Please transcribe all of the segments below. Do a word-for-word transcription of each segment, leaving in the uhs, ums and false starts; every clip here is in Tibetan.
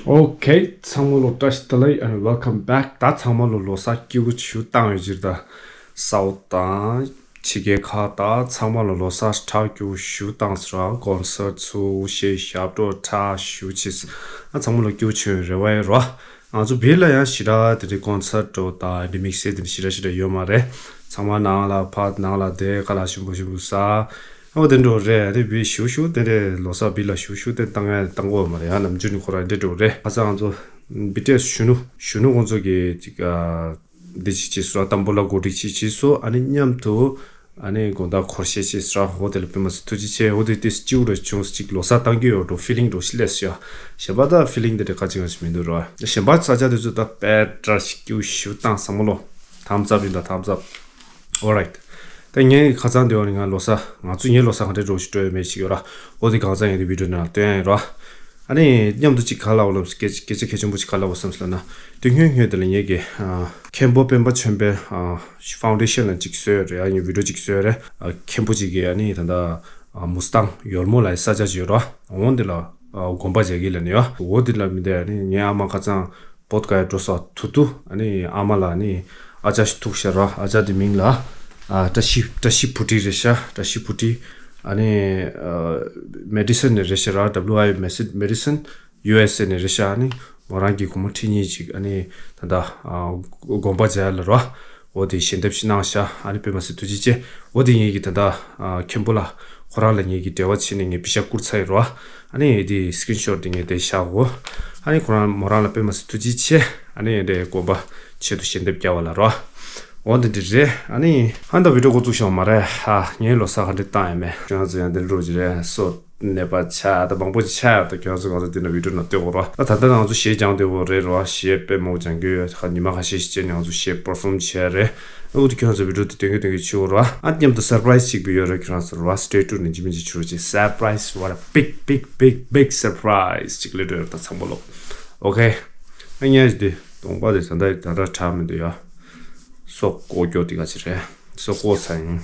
Okay, ཚང་མ་ལོ་བཀྲ་ཤིས་བདེ་ལེགས། And welcome back. ད་ཚང་མ་ལོ་ལོ་གསར་སྐྱིད་པོ་ཞུ་བཏང་ཡོད་ཅིག་ད་ས་འོག་དང་ཕྱི་རྒྱལ་ཁག་ད་ཚང་མ་ལོ་ལོ་གསར་ཁྲ་སྐྱིད་པོ་ཞུ་བཏང་ཟེར་ར། ཀོན་སར་ཚུགས་ཤེས་ཞབས་བྲོ་ཁྲ་ཞུ་ཆེས། ཨ་ཚང་མ་ལོ་སྐྱིད་པོ་བྱུང་རེ་བ་ཡོད་ར། ང་ཚོ་བིར་ལ་ཡང་ཞེ་དྲག་དེ་འདྲའི་ཀོན་སར་འགྲོ་དང་དེ་དམིགས་བསལ་དེ་འདྲ་ཞེ་དྲག་ཞེ་དྲག་ཡོད་མ་རེད། ཚང་མ་ནང་ལ་ཕར་ནང་ལ་བསྡད་ཁ་ལག་ཞིམ་པོ་ཞིམ་པོ་ཟ། ཨོ་དེ་འགྲོ་རེད། དེ་བི་ཞུ་ཞུ་དེ་འདྲའི་ལོ་གསར་བིར་ལ་ཞུ་ཞུ་དེ་བཏང་ཡ་བཏང་གོ་མ་རེད། ཡང་ནམ་རྒྱུན་ནི་ཁོ་རང་འདྲ་འགྲོ་རེད། ཁ་སང་ང་ཚོ་བི་ཊི་ཨེས་གཞོན་ནུ་གཞོན་ནུ་ཁོང་ཚོ་གི་ཅིག་ཨ། འདི་ཅིག་བྱས་སོ། ཏམ་བུ་ལ་གོ་སྒྲིག་ཅིག་བྱས་སོ། ཨ་ནི་མཉམ་དུ་ཨ་ནི་དགོང་དག་འཁོར་བཤད་བྱས་སོ། འོ་དེ་ལ་དཔེ་མ་སྲིད་ཐུགས་རྗེ་ཆེ། འོ་དེ་དེ་སྐྱིད་པོ་ར་བྱུང་། ཅིག་ལོ་གསར་བཏང་གི་ཡོད་འགྲོ་ཕི་ལིང་འགྲོ་ཤི་ལས་སོ་ཡ། གཞན་པ་ད་ཕི་ལིང་དེ་འདྲ་ག་ཅིག་ང་ཞིག་མི་འདུག་ར། གཞན་པ་ས་ཆ་དེ་ཚོ་ད་དཔེ་དྲག་ཞིག་སྐྱིད་པོ་ཞིག་བཏང་བསམ་བློ། ཐམ་སབ་ཡིན་ད་ཐམ་སབ། Alright. ད་ངས་ཁ་སང་དེ་བ་ནི་ང་ལོ་གསར་ང་ཚོ་ངའི་ལོ་གསར་ག་འདྲ་འགྲོ་ཞིག་སྤྲོད་ཡོད་མེད་ཞིག་ཡོད་ར། འོ་དེ་གང་ཚང་ཡིན་དེ་བི་ཌིའོ་ནང་སྟོན་ཡ་ཡིན་ར། ཨ་ནི་མཉམ་དུ་གཅིག་ག་ལ་འོ་ལབ་སྐད་སྐད་ཆ་གལ་ཆེན་པོ་གཅིག་ག་ལ་འོ་བསམ་སོང་ན། དེ་སྔོན་སྔོན་དེ་ལ་ངེད་ཀྱི་ཨ་མཁན་པོ་སྤེན་པ་ཆོས་འཕེལ་ཨ་ཕའུན་ཌེ་ཤན་ལ་གཅིག་བཟོས་ཡོད་རེད། ཨ་ངའི་བི་ཌིའོ་གཅིག་བཟོས་ཡོད་རེད། ཨ་མཁན་པོ་གཅིག་གིས་ཨ་ནི་ད་ལྟ་ཨ་མུ་སི་ཏང་ཡོལ་མོ་ལ་ཡི་ས་ཆ་ཅིག་ཡོད་ར། འོ་འདི་ལ་ཨ་དགོན་པ་རྒྱག་གི་ལ་ནི་ཡོད། འོ་འདི་ལ་མི་འདི་ཨ་ནི་ངའི་ཨ་མ་ཁ་སང་བོད་ག་ཡ་འགྲོ་ས་དུ་དུ་ཨ་ནི་ཨ་མ་ལ་ཨ་ནི་ཨ་ཅག་ཞིག་ཐུག་ཤག་ར། ཨ་ཅག་དེ་མིང་ལ་ཨ་བཀྲ་ཤིས་བཀྲ་ཤིས་བུ་ཊི་རེད་ཤག་བཀྲ་ཤིས་བུ་ཊི། ཨ་ནི་ཨ་མེ་ཌི་སན་ནས་རེད་ཤག་ར། W I Medicine, U S A ནས་རེད་ཤག་ཨ་ནི་མོ་རང་གི་སྒོར་མོ་ཁྲི་གཉིས་ཅིག་ཨ་ནི་ད་ལྟ་ཨ་དགོན་པ་མཇལ་ལ་རོ། འོ་དེ་ཞལ་འདེབས་ཤིག་གནང་ཤག་ཨ་ནི་དཔེ་མ་སྲིད་ཐུགས་རྗེ་ཆེ། འོ་དེ་ངེད་ཀྱི་ད་ལྟ་ཨ་མཁན་པོ་ལ་ཁོ་རང་ལ་ངེད་ཀྱི་འབྲེལ་བ་བྱས་ནས་ངས་པི་ཤ་བསྐུར་ཚར་ཡོད་རོ། ཨ་ནི་དེ་སི་ཀི་རིན་ཤོཊ་དེ་ངས་དེ་བཞག་གོ། ཨ་ནི་ཁོ་རང་མོ་རང་ལ་དཔེ་མ་སྲིད་ཐུགས་རྗེ་ཆེ། ཨ་ནི་དེ་དགོན་པ་ཆེད་དུ་ཞལ་འདེབས་བརྒྱབ་པ་ལ་རོ། འོ་དེ་འདྲ་རེད། ཨ་ནི་ཧན་ད་བི་ཌིའོ་འགོ་བཙུགས་ཤོག་མ་རེད། ཨ་ངའི་ལོ་གསར་ག་འདྲ་བཏང་ཡོད་མེད་ཁྱོད་ཚོ་ཡང་དེ་འདྲ་རོ་ཅིག་རེད་སོ། ནད་པ་ཆགས་ད་མང་པོ་ཅིག་ཆགས་ཡོད་ད། ཁྱོད་ཚོ་གང་ཚོ་དེ་འདྲ་བི་ཌིའོ་ནང་སྟོན་གོ་རོ། ད་ད་ལྟ་ང་ཚོ་གཞས་སྦྱང་བསྡད་ཡོད་རེད་རོ། གཞས་དཔེ་མང་པོ་སྦྱང་གི་ཡོད། ཁ་ཉི་མ་ཁ་ཤས་ཤིག་བྱས་ནས་ང་ཚོ་གཞས་པར་ཕོམ་བྱས་རེད། ཨ་འོ་དེ་ཁྱོད་ཚོ་བི་ཌིའོ་དེ་སྟོན་གི་སྟོན་གི་བྱེད་གོ་རོ། ཨ་མཉམ་དུ་སར་པ་རའི་སི་ཅིག་བི་ཡོད་རེད། ཁྱོད་རང་ཚོ་རོ་སི་ཊེ་ཊུན་ནས་ཇི་མི་ཇི་བྱེད་རོགས་བྱེད། སར་པ་རའི་སི། What a big big big big surprise ཅིག་སླེབས་འགྲོ་ཡོད་རེད་ད་ཚང་མ་ལོ། Okay. ཨ་ངས་དེ་གདོང་པ་དེ་ད་ལྟ་ད་ལྟ་དྲག་མི་འདུག་ཡ། སོ་ཀོ་སྐྱོ་དེ་ག་ཅི་རེད། སོ་ཀོ་ཚ་ཡིན།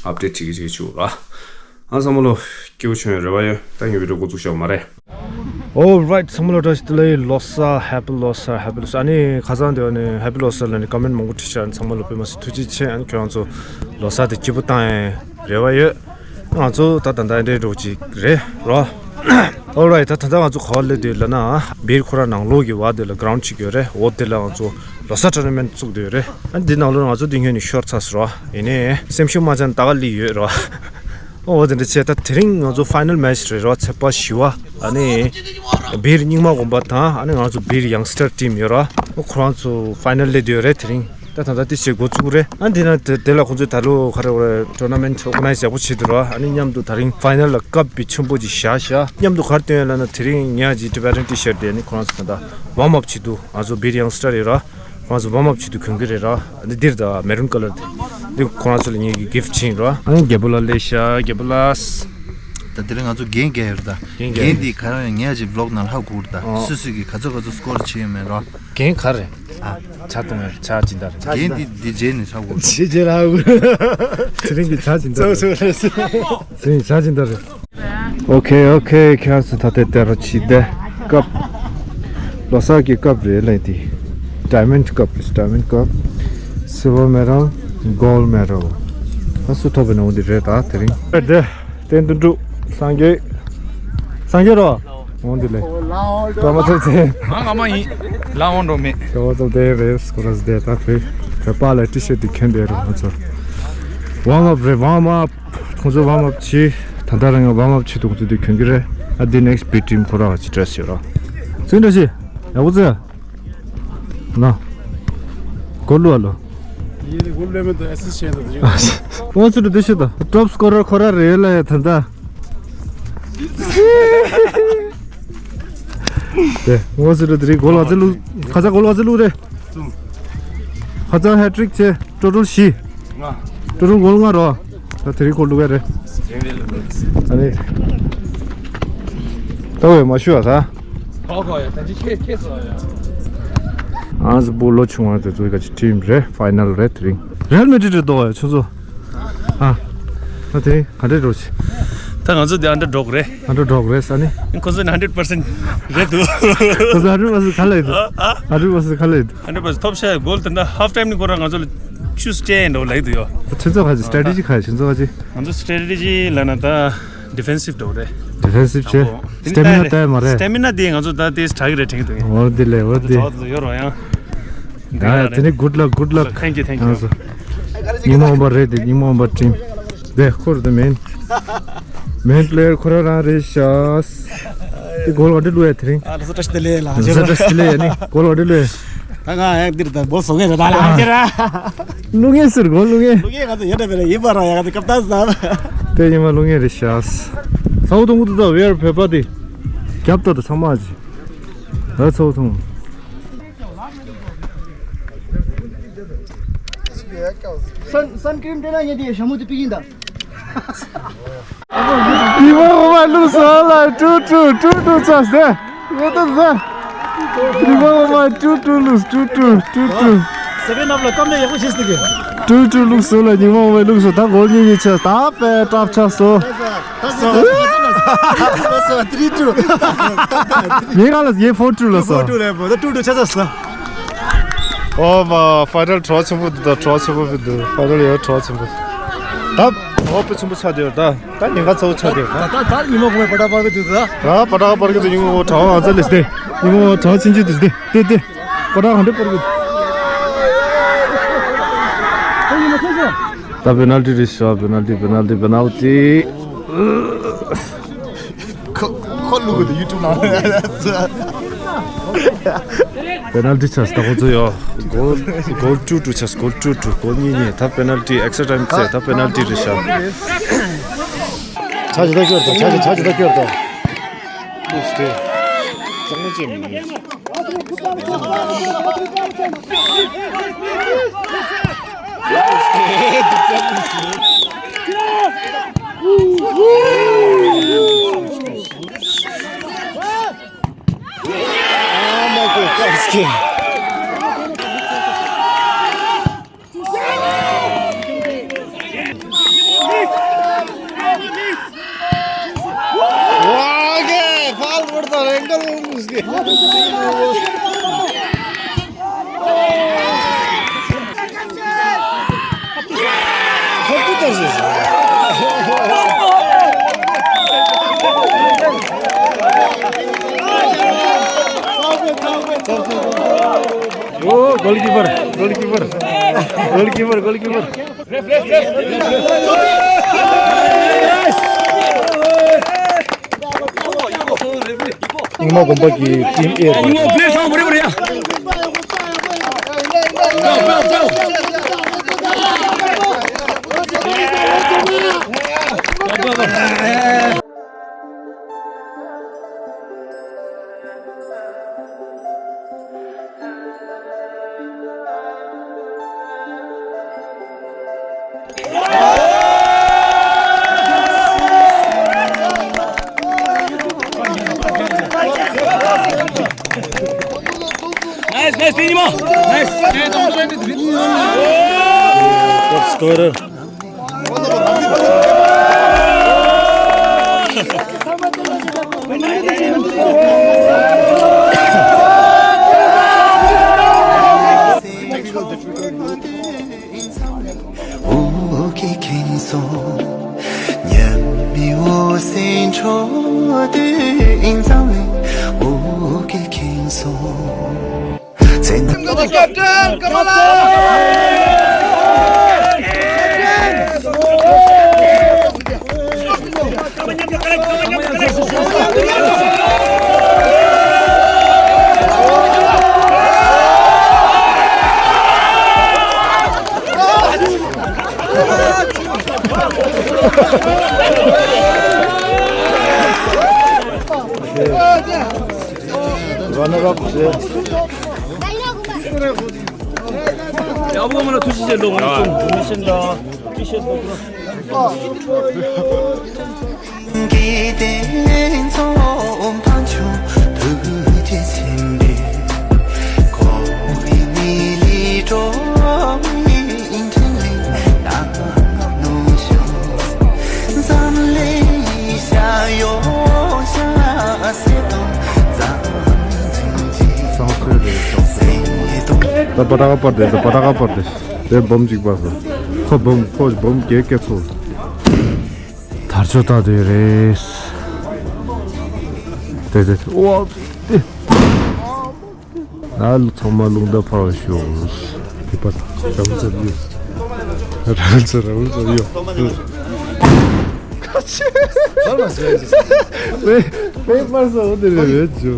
ཨབ་ཌེཊ་བྱེད་ཀྱི་བྱེད་ཀྱི་བྱུང་ར། ཨ་ཚང་མ་ལོ་སྐྱིད་པོ་བྱུང་ཡོད་རེ་བ་ཡོད། ད་ངའི་བི་ཌིའོ་འགོ་བཙུགས་ཤོག་མ་རེད། Alright, ཚང་མ་ལོ་བཀྲ་ཤིས་བདེ་ལེགས། ལོ་གསར། Happy ལོ་གསར། Happy ལོ་གསར། ཨ་ནི་ཁ་སང་དེ་བ་ནི་Happy ལོ་གསར་ལ་ནི་ཀོ་མེན་མང་པོ་བྲིས་ཤག་ཨ་ནི་ཚང་མ་ལོ་དཔེ་མ་སྲིད་ཐུགས་རྗེ་ཆེ། ཨ་ནི་ཁྱོད་རང་ཚོ་ལོ་གསར་དེ་སྐྱིད་པོ་བཏང་ཡ་རེ་བ་ཡོད། ང་ཚོ་ད་ད་ལྟ་འདྲེ་འགྲོ་ཅིག་རེད་རོ། Alright, ད་ད་ལྟ་ང་ཚོ་ག་བ་སླེབས་འདུག་ལབ་ན་བིར་ཁོ་ར་ནང་ལོགས་ཀྱི་བ་དེ་ལ་གྷི་རའུན་ཌི་ཅིག་ཡོད་རེད། འོ་དེ་ལ་ང་ཚོ་ལོ་གསར་ཊོར་ན་མེན་ཊི་བཙུགས་འདུག་རེད། ཨ་འདི་ནང་ལོགས་ང་ཚོ་འདི་སྔོན་ནས་ཤོར་ཚར་སོང་རོ། ཡིན་ནའི་སེམས་ཤུགས་མ་ཆག་ད་ག་སླེབས་ཡོད་རོ། འོ་དེ་འདྲ་བྱས་ད་དེ་རིང་ང་ཚོ་ཕའི་ནལ་མེ་ཆི་རེད་རོ། ཚེས་པ་བཞི་བ་ཨ་ནི་བིར་རྙིང་མ་དགོན་པ་དང་ཨ་ནི་ང་ཚོ་བིར་ཡང་སི་ཊར་ཊིམ་ཡོད་རོ། ཁོ་རང་ཚོ་ཕའི་ནལ་སླེབས་འདུག་རེད་དེ་རིང་། ད་ད་ལྟ་དེ་བྱེད་འགོ་བཙུགས་རེད། ཨ་འདི་ན་དེ་དེ་ལ་ཁོང་ཚོས་ད་ལོ་ག་རེ་རེད་ཊོར་ན་མེན་ཊི་ཨོར་ག་ནའི་ཛི་ཡག་པོ་བྱེད་འདུག་ར། ཨ་ནི་མཉམ་དུ་དེ་རིང་ཕའི་ནལ་ལ་ཀབ་པི་ཆེན་པོ་ཅིག་བཞག་བཞག་མཉམ་དུ་ག་རེ་སྟོན་ཡོད་ལབ་ན་དེ་རིང་ངས་ཀྱི་ཊི་བེ་ཊན་ཊི་ཤར་ཊི་དེ་ཨ་ནི་ཁོ་རང་ཚོ་ད་ལྟ་ཝརམ་ཨབ་བྱེད་འདུག་ང་ཚོ་བིར་ཡང་སི་ཊར་ཡོད་ར། ཁོ་རང་ཚོ་ཝརམ་ཨབ་བྱེད་དུས་གོན་གྱི་རེད་ར། ཨ་ནི་འདིར་ད་མེ་རུན་ཀ་ལར་དེ་འདི་ཁོ་རང་ཚོ་ལ་ངས་ཀྱི་གིཕ་ཊི་བྱིན་ར། ཨ་ནི་རྒྱལ་པོ་ལགས་སླེབས་ཤག་རྒྱལ་པོ་ལགས། ད་དེ་རིང་ང་ཚོ་རྒན་རྒས་ཡོད་རེད་ད། རྒན་རྒས། རྒན་འདི་ག་རང་ཡང་ངས་ཀྱི་བི་ལོག་ནང་ལ་ཧ་གོ་རེད་ད། ཨོ། སུ་སུ་གིས་ག་ཚོད་ག་ཚོད་སི་ཀོར་བྱས་ཡོད་མེད་ར། རྒན་ག་རེ། ཨ། ཇ་འཐུང་ཡ་ཇ་ཇི་ལྟར། རྒན་འདི་འདི་རྗེས་ནས་ཧ་གོ་རེད། ཇི་རྗེས་ལ་ཧ་གོ་རེད། དེ་རིང་གི་ཇ་ཇི་ལྟར། ཚོ་ཚོ་རེད། དེ་རིང་ཇ་ཇི་ལྟར་རེད། ཨོ་ཁེ་ཨོ་ཁེ། ཁྱེད་རང་ཚོ་ད་ལྟའི་དེ་རུ་ཕྱིན་ཏེ་ཀབ། ལོ་གསར་གྱི་ཀབ་རེད་ལབ་དེ། ཌའི་མོན་ཌི་ཀབ་རེད། ཌའི་མོན་ཌི་ཀབ། སིལ་ཝར་མེ་ཌལ། གོལ་ཌི་མེ་ཌལ། ཨ་སུ་ཐོབ་པའི་ནང་འདི་རེད་ད་དེ་རིང་། རེད་དེ། བསྟན་དོན་གྲུབ། སངས་རྒྱས། སངས་རྒྱས་རོ། འོང་འདི་ལས། ཀརྨ་ཚོ་ཚེ། ང་ང་མ་ཡིན། ལ་འོང་འགྲོ་མེད། ཀརྨ་ཚོ་དེ་རེད། སྐོར་ར་དེ་ད་བོད་བོད་པ་ལ་ཊི་ཤར་ཊི་གྱོན་བསྡད་རོ་ང་ཚོ། ཝརམ་ཨབ་རེད། ཝརམ་ཨབ། ཁོང་ཚོ་ཝརམ་ཨབ་བྱེད། ད་ལྟ་རང་ཡང་ཝརམ་ཨབ་བྱེད་དུས་ཁོང་ཚོ་དེ་གྱོན་གྱི་རེད། ཨ་དེ་ནེག་སི་ཊི་བི་ཊི་ཊིམ་ཁོ་ར་ཅི་ཌི་རེ་སི་ཡོད་རོ། ཚུན་འདྲ་ཞིག་ཡག་པོ་ཚེ། ན། གོ་ལུ་ཨ་ལོ། ཡིན་གོ་ལུ་མེད་དུ་ཨེ་སི་སི་ཆེན་དུ་དུ། ང་ཚོ་དུ་དུ་ཤི་དུ་ཊོབ་སི་ཀོ་རར་ཁོ་ར་རེད་ལ་ཡ་ད་ད། དེ་ང་ཚོ་དུ་དུ་རི་གོ་ལ་ཚེ་ལུ་ཁ་ཚ་གོ་ལ་ཚེ་ལུ་རེད། ཁ་ཚ་ཧེ་ཊི་རིག་ཆེ་ཊོ་ཊལ་བཞི། ཊོ་ཊལ་གོ་ལ་ལྔ་རོ། ད་དེ་རིང་ཁོ་ལུག་ཡ་རེད། ཨ་ནི། ད་བས་མ་ཞུ་བ་ད། ཁོ་ཁོ་ཡ་ད་ཅི་ཁེ་ཁེ་སོ་ཡ། ཨ་ཟི་བུ་ལོ་ཆུང་བ་དེ་ཚོའི་ག་ཅི་ཊིམ་རེད། ཕའི་ནལ་རེད་དེ་རིང་། རེལ་མེ་ཌི་རིད་རེད་དོ་ཡ་ཆུ་ཚོ། ཨ། ད་དེ་རིང་ག་འདྲས་འགྲོ་ཆི། ད་ང་ཚོ་འདི་ཨན་ཌར་ཌོག་རེད། ཨན་ཌར་ཌོག་རེད་ས་ནི། ཁོ་ཚོ་ནི་ཧན་ཌེཌ་པར་སེན་ཊི་རེད་འདུག་ཁོ་ཚོ་ཧན་ཌེཌ་པར་སེན་ཊི་ག་ལ་ཡོད། ཨ་ཨ། ཧན་ཌེཌ་པར་སེན་ཊི་ག་ལ་ཡོད། ཧན་ཌེཌ་པར་སེན་ཊི་ཐོབ་ཤག་གོལ་དེ་འདྲ་ཧབ་ཊའིམ་ནི་ཁོ་རང་ང་ཚོ་ལ་ཆུ་སི་ཊེ་ཡིན་འགྲོ་ལེགས་འདུག་ཡོ། ཁྱེད་ཚོ་ག་ཅི་སི་ཊེ་རེ་ཊི་ཇི་ག་ཁྱེད་ཚོ་ག་ཅི། ང་ཚོ་སི་ཊེ་རེ་ཊི་ཇི་ལབ་ན་ད་ཌི་ཕེན་སིབ་འགྲོ་རེད། ཌི་ཕེན་སིབ་བྱས། སི་ཊེ་མི་ན་ལྟ་ཡ་མ་རེད། སི་ཊེ་མི་ན་དེ་ང་ཚོ་ད་དེ་དྲག་གི་རེད་དྲན་གི་འདུག་འོ་དེ་ལས་འོ་དེ། ཡོ་རོ་ཡང་། ད་དེ་ནི་good luck, good luck. Thank you, thank you. སྙིང་མ་འོང་པ་རེད་དེ། སྙིང་མ་འོང་པ་ཊིམ་དེ་ཁོར་དུ་མེན། མེན་པི་ལེ་ཡར་ཁོ་རང་རང་རེད་ཤག་དེ་གོལ་ག་འདྲ་བླུགས་ཡ་དེ་རིང་། ཨ་ལ་སོ་བཀྲ་ཤིས་བདེ་ལེགས་ལ་ཟ་བཀྲ་ཤིས་བདེ་ལེགས་ཡ་ནི་གོལ་ག་འདྲ་བླུགས་ཡ། ད་ང་ཡང་འདིར་ད་བོ་སོང་ངེ་རེད་ད་ལ་ཨ་ཅེ་ར། བླུགས་ངེ་ཟེར་གོལ་བླུགས་ངེ། བླུགས་ངེ་ང་ཚོ་ཡོད་འདྲ་བས་ལ་ཡིན་པ་ར་ཡ་ང་ཚོ་སྐབས་ད་ཟ། དེ་ཉི་མ་བླུགས་ངེ་རེད་ཤག་ས་འོ་དུང་གུ་དུ་ད་ཝེར་བོད་པ་དེ་རྒྱབ་ད་ད་ཚང་མ་ཅི། ད་ཚོ་ཐུང་། སན་སན་ཀྲིམ་སྤྲས་ན་ཉེ་དེ་ཞྭ་མོ་དེ་པི་ཡིན་ད། ཉི་མ་འོ་མ་བླུགས་སོང་ལ་ཀྲུ་ཀྲུ་ཀྲུ་ཀྲུ་ཚ་ཟེ། ངོ་ཏོ་ཟེ། ཉི་མ་འོ་མ་ཀྲུ་ཀྲུ་བླུགས་ཀྲུ་ཀྲུ་ཀྲུ་ཀྲུ། སེ་བེན་ཨབ་ལ་ཀམ་ལས་ཡག་པོ་བྱེད་སྲིད་གི། ཀྲུ་ཀྲུ་བླུགས་སོང་ལ་ཉི་མ་འོ་མ་བླུགས་སོང་ད་གོལ་གཉིས་གཉིས་ཆགས་ད་པའི་ཀྲབ་ཆགས་སོང་། ངས་ག་ལ་ཡེ་ཕོར་ཀྲུ་ལ་སོང་། ཕོར་ཀྲུ་ལ་ཡེ་ཕོར་ཀྲུ་ཆགས་སོང་། ཨོ་མ། ཕའི་ནལ་གྲོགས་ཆེན་པོ་འདུག་ད་གྲོགས་ཆེན་པོ་འདུག་ཕའི་ནལ་ཡང་གྲོགས་ཆེན་པོ། ད་འོ་དཔེ་ཆེན་པོ་ཆགས་བསྡད་ཡོད་ད། ད་ཉེན་ཁ་ཚ་པོ་ཆགས་བསྡད་ཡོད་ད། ད་ད་ཉི་མ་གོང་མའི་པ་ཏྲ་པར་གི་འདུག་ད། ད་པ་ཏྲ་པར་གི་འདུག་ཉི་མ་གྲྭ་པ་ང་ཚ་ལས་སྟེ། ཉི་མ་གྲྭ་པ་ཆེན་ཆེ་འདུག་སྟེ་སྟེ་སྟེ། པ་ཏྲ་གང་འདྲ་པར་གི། ད་པེ་ནལ་ཊི་རེད་ཤག་པེ་ནལ་ཊི་པེ་ནལ་ཊི་པེ་ནལ་ཊི། ཁོ་ཁོ་ལུག་གི་ཡུ་ཊུབ་ནང་པེ་ནལ་ཊི་ཆགས་ད་ཁོ་ཚོ་ཡོ། གོལ་གོལ་ཀྲུ་ཀྲུ་ཆགས་གོལ་ཀྲུ་ཀྲུ་གོལ་གཉིས་གཉིས་ད་པེ་ནལ་ཊི་ཨེག་སི་ཊ་ཊའིམ་ཚེ་ད་པེ་ནལ་ཊི་རེད་ཤག་ཆ་ཅི་ད་སྐྱོར་དང་ཆ་ཅི་ཆ་ཅི་ད་སྐྱོར་དང་། ལུགས་སྟེ། གཙང་མ་ཅན་མིན། ཨོ། གོལ་ཀི་པར། གོལ་ཀི་པར། གོལ་ཀི་པར། གོལ་ཀི་པར། རྙིང་མ་དགོན་པ་གི་ཊིམ་ཨེ་རེད། རྙིང་མ་པི་ལེ་ཡར་ཚང་མ་རེད་པ་རེད་ཡ། Nice, nice, Pinimo. Nice. Top scorer. Runner up བྱས། ཡ་བོ་ང་ལ་ཐུགས་རྗེ་ཆེ་ལོ། ང་ཚོ་མི་ཤེས་འདྲ་ཅི་བཤད་འདུག་ད་པ་ཏྲ་ཀ་པར་དེ་ད་པ་ཏྲ་ཀ་པར་དེ་དེ་བོམ་གཅིག་པ་སོ། ཁོ་བོམ་ཁོ་བོམ་གེ་གེ་ཚོ། དར་ལྕོག་ད་དེ་རེད། དེ་དེ་ཨོ་དེ། ཨ་ལུ་ཚང་མ་རླུང་རྟ་ཕར་བ་ཤོག་དེ་པ་རང་ཚར་ཡོད། རང་ཚར་རང་ཚར་ཡོད། ཁ་ཆེ། ལེ་ལེ་པར་སོ་འོ་དེ་རེད་རེད་ཇོ།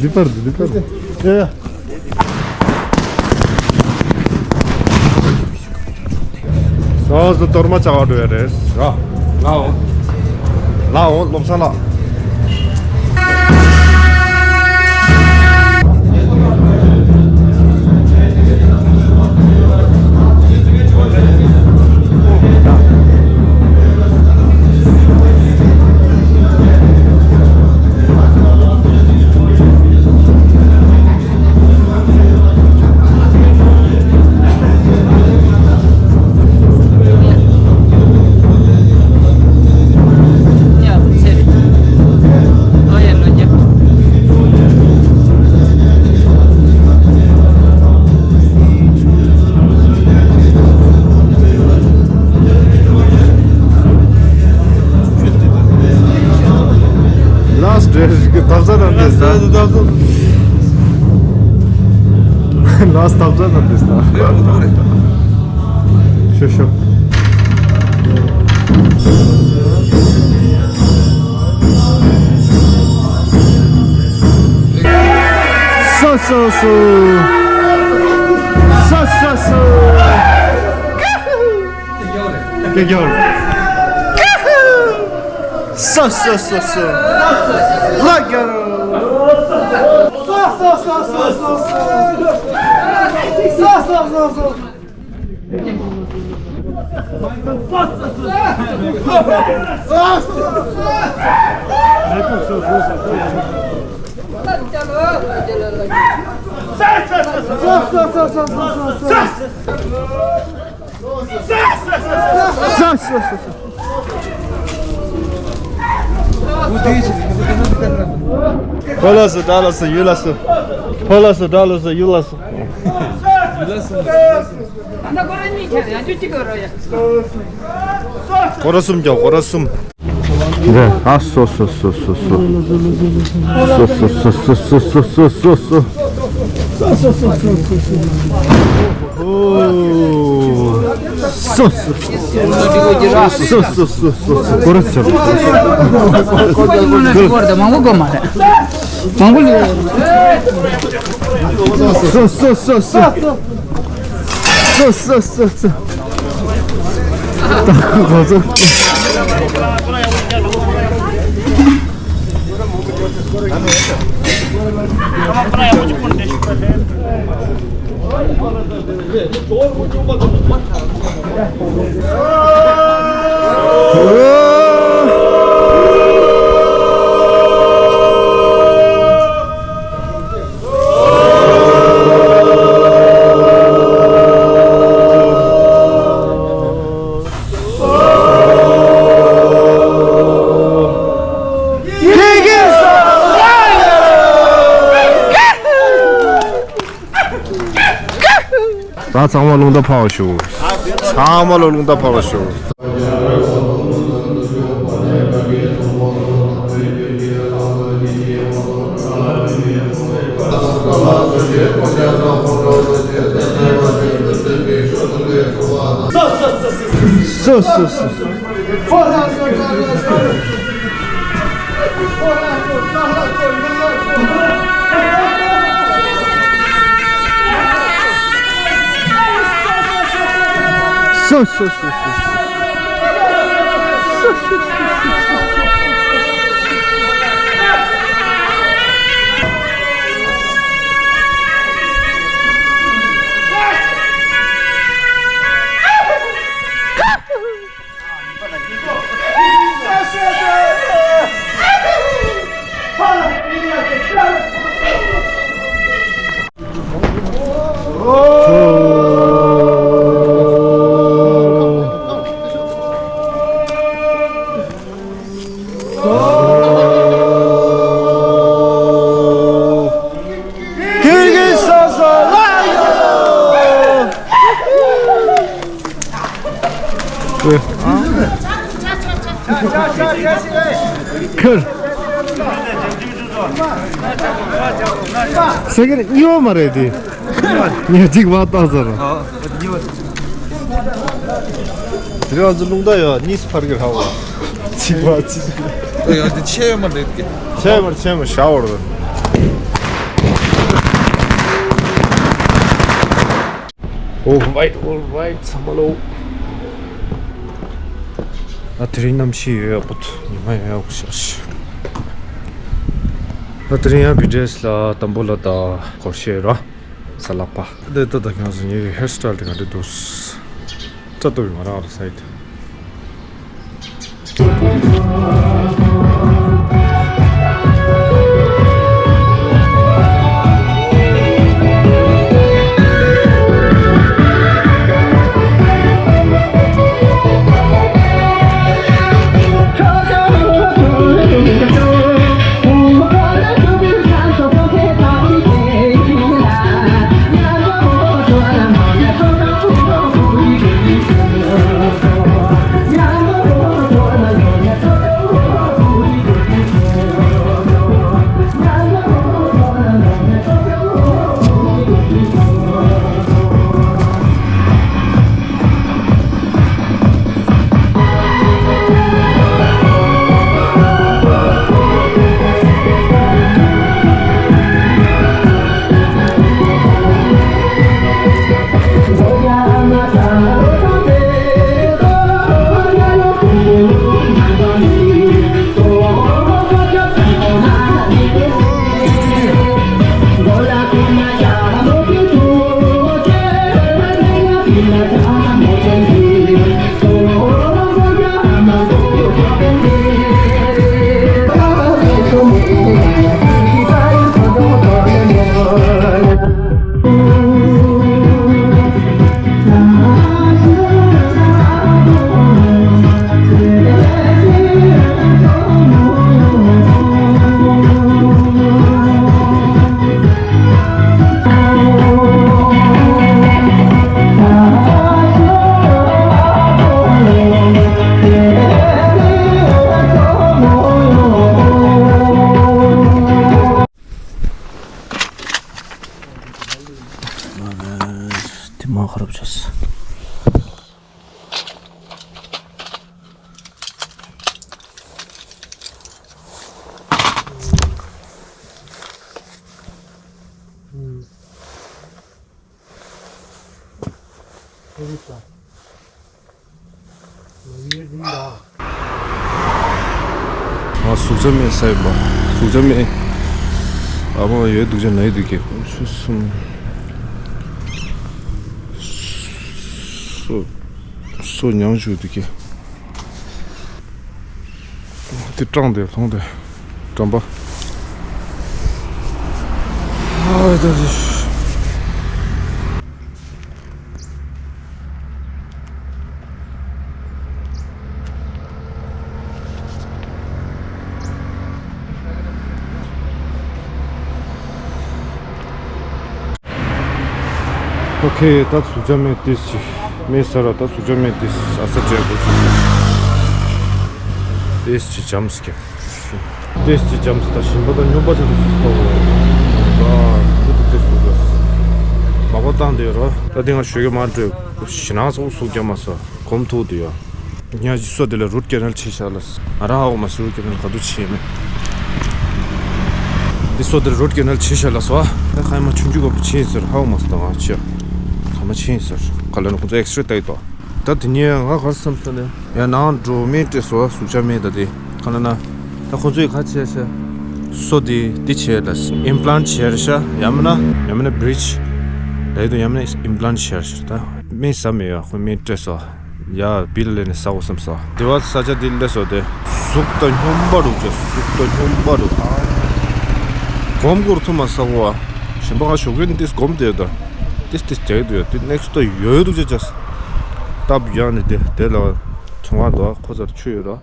འདི་པར་འདི་པར། ཡ་ཡ། སོ་སོ་གཏོར་མ་བྱ་བ་འགྲོ་ཡ་རེད། ར། ལའོ། ལའོ་ལོག་ས་ལ། ལཱསི་ཌེ་གི་ཐབ་ས་དང་དེ་ས། ལཱསི་ཐབ་ས་དང་དེ་ས། ཤོ་ཤོ། སོ་སོ་སོ། སོ་སོ་སོ། ཀེ་ཀྱོར། སོ་སོ་སོ་སོ། ལ་ཀྱོར། སོ་སོ་སོ་སོ། ཧོ་ལ་སུ་ད་ལ་སུ་ཡུ་ལ་སུ། ཧོ་ལ་སུ་ད་ལ་སུ་ཡུ་ལ་སུ། སྐོར་ར་གསུམ་ཀྱང་སྐོར་ར་གསུམ། ཨ་སོ་སོ་སོ་སོ་སོ། སོ་སོ་སོ་སོ། སོ་སོ་སོ་སོ། སོ་སོ་སོ་སོ། སོ་སོ་སོ་སོ། སོ་སོ་སོ་སོ། སྐོར་ར་ཆ། མང་པོ་གོ་མ་རེད། མང་པོ་ལས། སོ་སོ་སོ་སོ། སོ་སོ་སོ་སོ། ད་ཁོ་ཁོ་ཚོ། ད་ཚང་མ་རླུང་རྟ་ཕར་བ་ཞུ། ཚང་མ་ལ་རླུང་རྟ་ཕར་བ་ཞུ། སོ་སོ་སོ་སོ། སོ་སོ་སོ་སོ། ཁར། ཟེར་གི་རེད། གཉིས་པ་མ་རེད་དེ། ངས་གཅིག་བ་བཏང་ཟེར། དེ་རིང་ང་ཚོ་རླུང་རྟ་ཡོད་གཉིས་སུ་འཕར་གི་རེད་བ། གཅིག་བ་གཅིག་ཡང་དེ་ཆེ་ཡོད་མ་རེད་གི། ཆེ་མར་ཆེ་མར་ཤ་བར། All right, all right, ཚང་མ་ལོ། ད་དེ་རིང་གནམ་གཤིས་ཡོད་ཡག་པོ་འདུག་ཉི་མ་ཡོད་ཡག་པོ་ཤར་ཤག་ད་དེ་རིང་ཡང་བི་ཌི་ཨེས་ལ་དམ་པོ་ལ་ད་སྐོར་ཤེས་ར་ས་ལག་པ། དེ་ལྟ་ད་ཁྱང་སོང་ངའི་ཧེར་སི་ཊའིལ་དེ་ག་འདྲ་འདུག་སྐྲ་གཏུབ་ཡོང་རག་ར་སའི་ད། དེ་མ་ཁ་རབ་བྱས། ང་གཟུགས་ཆ་མེད་ས་ཡིན་པ། གཟུགས་ཆ་མེད། ཨ་མ་ཡོད་སྡུག་ཅག་ན་ཡོད་སྡུག་གི། ཆུ་གསུམ། སོ། སོ་མྱང་བཅུག་སྡུག་གི། དེ་སྐྲངས་ཏེ་ལྷུང་སྟེ། འགྲམ་པ། ཨ་ད་དེ། ཨོ་ཁེ། ད་གཟུགས་ཆ་མེད་ཏིས་ཅི། མེད་ས་ར་ད་གཟུགས་ཆ་མེད་ཏིས་ཨ་ས་འདྲ་པོ་ཞིག་ཏིས་ཅི་འཇམ་སྐྱ། ཏིས་ཅི་འཇམ་ས་ད་ཞིམ་པ་ད་སྨྱོན་པ་ཆ་ཏིས་ཅི་ས་འོ། ད་ཁུ་ཏིས་ཏིས་སུ་ར། མ་གོ་བཏང་དེ་ར། ད་དེ་ང་ཞོད་ཀྱི་མ་འགྲོ། ཞི་ནང་ཚོ་སུག་རྒྱ་མ་ས་གོམ་ཐུག་དེ་ཡ། ཉ་ཇི་སོ་དེ་ལ་རུཊ་ཀེ་ནལ་ཆེ་ཤ་ལ། ང་རང་ཧ་གོ་མ་སོ་རུཊ་ཀེ་ནལ་ག་དུ་ཆེ་མེད། དེ་སོ་དེ་ལ་རུཊ་ཀེ་ནལ་ཆེ་ཤ་ལ་སོ། ད་ཁ་ཡ་མ་ཆུང་ཆུང་གོ་ཆེ་ཟེར་ཧ་གོ་མ་སོ་ད་ང་ཆེ། ཁ་མ་ཆེ་ཟེར་ག་ལ་ན་ཁོ་ཚོ་ཨེག་སི་རེ་ལྟ་ཡི་ཏོ། ད་དེ་ནས་ང་གར་བསམ་ས་ནས་ཡ་ནང་འགྲོ་མེད་སྤྲད་སོ་ཟུག་ཆ་མེད་ད་དེ་ག་ལ་ན། ད་ཁོ་ཚོས་ག་བྱས་ཤ། སོ་དེ་དེ་བྱས་ད་ཨིམ་པ་ལན་ཊི་བྱས་རེད་ཤ། ཡ་མ་ན་ཡ་མ་ན་བི་རི་ཇི་ལ་ཡི་དོ་ཡ་མ་ན་ཨིམ་པ་ལན་ཊི་བྱས་རེད་ཤ། ད་སྨན་ཟ་མེད་ཡ་ཁོ་སྨན་སྤྲད་སོ། ཡ་བིལ་ལེན་ནས་ཟ་འོ་བསམ་ས། དེ་བ་ས་ཆ་དེ་ལས་སོ་དེ། ཟུག་ད་སྨྱོན་པ་རུ་ཅེ་ཟུག་ད་སྨྱོན་པ་རུ། གོམ་གུར་ཐུ་མ་ས་གོ་བ། ཞིམ་པ་ང་ཞོགས་ཀྱི་ཏིས་གོམ་དེ་ད། ཏིས་ཏིས་དེ་དུ་ཡ་དེ་ནེག་སི་ཊི་ཡོད་དུ་ཅེ་ཅེ། སྟབས་ཡག་ནས་དེ་དེ་ལ་ཚོང་ཁང་དུ་ཁོ་ཚར་ཆུ་ཡོད་ར།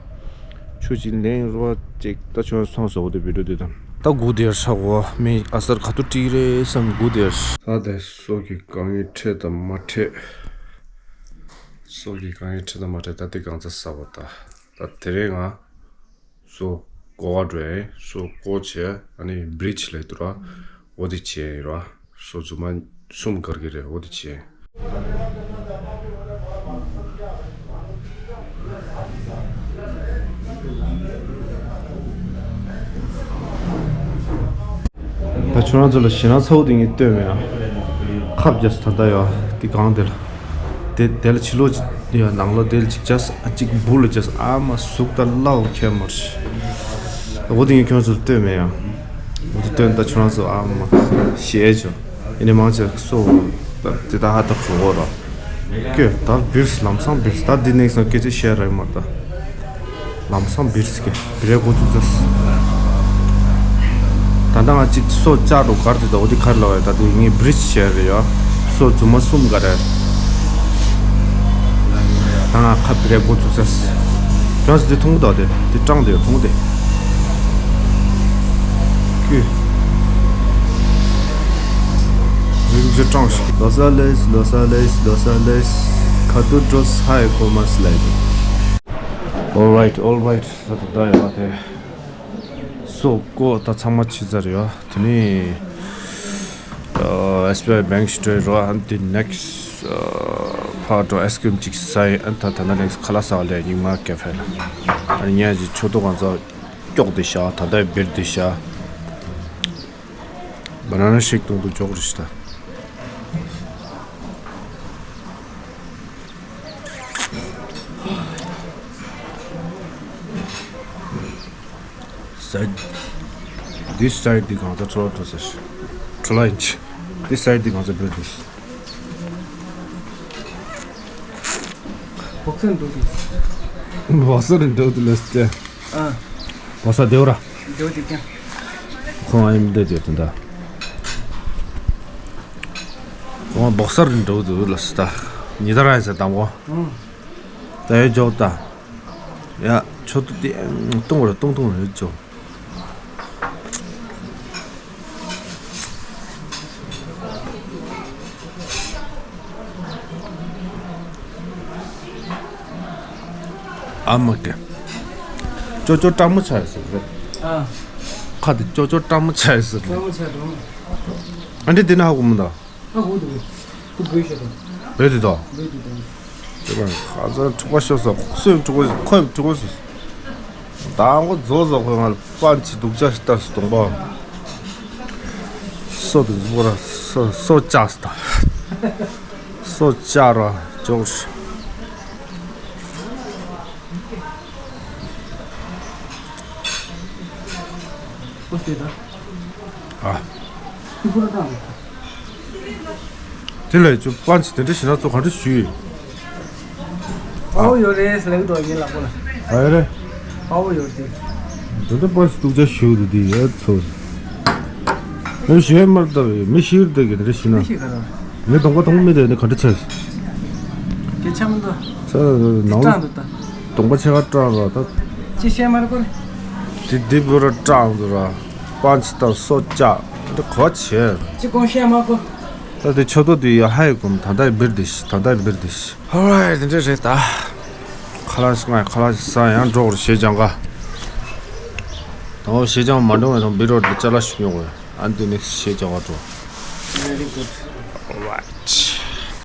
ཆུ་ཅིག་ལེན་རུ་བ་ཅིག་ད་ཆུ་སོང་ཟོག་དེ་བི་ཌིའོ་དེ་དང་། ད་སྒུག་དེར་ཤ་གོ་མི་ཨ་སར་ག་ཏུ་ཏི་རེ་བསམ་སྒུག་དེར། ས་དེ་སོ་གི་གང་ཡིན་ཁྲེ་དང་མ་ཁྲེ། སོ་གི་གང་ཡིན་ཁྲི་ད་མ་ཁྲི་ད་དེ་གང་ཚ་ས་བ་ད། ད་དེ་རིང་ང་སོ་གོ་བ་འགྲོ་ཡིན། སོ་གོ་བྱས་ཨ་ནི་བི་རིཇ་ལས་དུ་ར་འོ་དེ་བྱས་ཡིན་ར། སོ་རྫུན་མ་གསུམ་གར་གི་རེད། འོ་དེ་བྱས་ཡིན། ད་ཁྱོད་རང་ཚོ་ལ་ཞེད་སྣང་ཚ་བོ་དེ་ངས་སྟོན་མེད་ཨ། ཁབ་རྒྱས་ད་ལྟ་ཡོད་དེ་གང་དེ་ལ། དེ་དེ་ལ་ཕྱི་ལོགས་ཡོད་ནང་ལོགས་དེ་ལ་ཅིག་རྒྱས་ཨ་ཅིག་བུ་ལ་རྒྱས་ཨ་མ་ཟུག་ད་ལའོ་ཁྱད་མར་ཤི། འོ་དེ་ངས་ཁྱོད་ཚོ་ལ་སྟོན་མེད་ཨ། འོ་དེ་སྟོན་ད་ཁྱོད་རང་ཚོ་ཨ་མ་ཞེད་ཆོག་ཡིན་ནའི་མང་ཆེ་སོ་ད་དེ་ད་ཧ་ད་གྲུ་གོ་ར། ཀྱེ་ད་བིར་སི་ལམ་སང་བིར་སི་ད་འདི་ནེག་སང་སྐད་ཆ་བཤད་ར་ཡོད་མ་ད། ལམ་སང་བིར་སི་ཀྱེ་བི་རེ་གོ་ཚུགས་ཚ། ད་ལྟ་ང་གཅིག་སོ་བཅག་འགྲོ་གར་དེ་ད་འོ་དེ་གར་ལ་བ་ད་དེ་ངས་བིར་སི་བཤད་ར་ཡོད། སོ་རྫུན་མ་གསུམ་ག་རེད། ད་ང་ཁ་བི་རེ་གོ་ཚུགས་ཚ། ཁྱོད་ཚོ་དེ་མཐོང་གི་ད་དེ་དེ་སྤྲང་དེ་མཐོང་དེ། ཀྱེ། རིག་འཛིན་ཀྲང་ཞིག་ལོ་ས་ལེས་ལོ་ས་ལེས་ལོ་ས་ལེས། ཁ་ཐུག་འགྲོ་ས་ཧའི་གོ་མ་སི་ལེ་དེ། All right, all right. ད་ད་ད་ཡ་དེ་སོ་གོ་ད་ཚང་མ་ཕྱི་ཚར་ཡོད། དེ་ནི་ཨ་ཨེས་བི་ཨའི་བེང་ཞིག་སྤྲོད་རོགས། ཨ་དེ་ནེག་སི་ཨ་ཕར་འགྲོ་ཨའི་སི་ཀི་རིམ་ཅིག་ཟ་ཡིན། ཨ་ད་ད་ན་ནེག་སི་ཁ་ལག་ཟ་བ་ལས་ཉིན་མ་ཀེ་ཧྥེ་ལ། ཨ་ནི་ཉལ་གྱི་ཆོ་ཏོ་གང་ཚ། སྐྱོགས་དེ་བཞག་ད་ལྟའི་བིར་དེ་བཞག་བ་ན་ན་ཤིག་བཏུང་དུ་འཇོག་རེ་ཞིག་ད། སའིཌ། འདི་སའིཌ་འདི་གང་ཚ་ཁྲོ་ལ་ཁྲོ་ས་ཤི། ཁྲོ་ལ་ཡིན་ཆི། འདི་སའིཌ་འདི་གང་ཚ་བིར་དེ་ཤི། བོག་སར་འགྲོ་དུས། བོག་སར་འགྲོ་དུས་ལ་སྟེ། ཨ། བོག་སར་དེའུ་ར། དེའུ་དེ་ཀྱང་། ཁོང་ཨ་ཡིམ་བསྡད་དེ་དེ་འདྲ། ཁོང་བོག་སར་འགྲོ་དུས་ལ་སྟ། ཉི་ཟླ་ར་ཡིན་ས་དང་གོ། ཨང་། ད་ཡོད་འཇོག་ད། ཡ་ཆོ་ཏོ་དེ་ཏུང་ར་ཏུང་ཏུང་ར་ཡོད་འཇོག་ཨ་མ་ཀེ། ཅོ་ཅོ་སྐྲག་མོ་ཆགས་ཟེར་རེད། ཨ། ཁ་དེ་ཅོ་ཅོ་སྐྲག་མོ་ཆགས་ཟེར་རེད། སྐྲག་མོ་ཆགས་འགྲོ་མ། ཨ་འདྲི་དེ་ན་ཧ་གོ་མི་འདུག་ཨ་གོ་འདུག་དུ་བོད་ཤོད་དང་། བོད་དེ་དང་། བོད་དེ་དང་། དེ་ག་ཁ་ཚ་འཁྲུག་པ་ཤོར་སོང་། སུ་ཡིན་འཁྲུག་པ་ཤོར། ཁོ་ཡིན་འཁྲུག་པ་ཤོར་སོང་། ད་ངོ་རྫོགས་རྫོགས་ཁོ་ང་ལ་པན་ཆི་སྡུག་ཅག་ཞིག་བཏང་སོང་གདོང་པ། སོ་དེ་འཛུགས་ར་སོ་སོ་བཅག་སོང་ད། སོ་བཅག་ར་འཇོག་ཨོ་སྟེ་ད། ཨ། ཏི་ཁུ་ར་ཏང་། དེ་ལས་ཅུ་པན་ཆི་དེ་འདྲ་ཞིག་ན་ཚོ་ག་འདྲ་ཞུས་ཡོད། དཔའ་བོ་ཡོད་རེད་ཟེར་ལེགས་འགྲོ་ཡིན་ལགས་པོ་ལ། ཨ་ཡོད་རེད། དཔའ་བོ་ཡོད་དེ། དེ་འདྲ་པན་ཆི་སྡུག་ཅག་ཞུ་འདུག་དེ་ཡ་ཚོ། ཨེ་ཞེ་མར་ལྟ་བའི་མི་ཤི་རུ་བསྡད་ཀྱི་དེ་འདྲ་ཞུས་ན། མི་ཤི་ག་ར། མི་གདོང་པ་མཐོང་མི་དེ་ནི་ག་འདྲ་ཆགས། སྐད་ཆ་མི་འདུག་ཚ་ནང་སྐྲག་འདུག་ད། གདོང་པ་ཕྱེད་ཀ་སྐྲག་ར་ད། ཅི་བཤད་མ་རེད་ཀོ། དེ་དེ་བུ་ར་སྐྲག་འདུག་ར། པན་ཆི་དང་སོ་བཅག་འདི་གོ་བྱེད། ཅི་གོང་བཤད་མ་གོ། ད་དེ་ཆོ་ཏོ་དེ་ཡ་ཧའི་གོམ་ད་ལྟ་བིར་དེ་ཤི། ད་ལྟ་བིར་དེ་ཤི། ཧོ་རའི་དེ་འདྲ་རེད་ད། ཁ་ལག་ཤི་ང་ཁ་ལག་ཤི་ས་ཡང་འགྲོ་རུ་ཞེས་ཀྱང་ག་ད་འོ་ཞེས་ཀྱང་མ་འགྲོ་བའི་དང་བིར་རོ་དེ་ཅ་ལག་ཤི་ཉོག་གོ། ཨན་དུ་ནེག་སི་ཞེས་བྱ་བ་འགྲོ། Very good. Alright.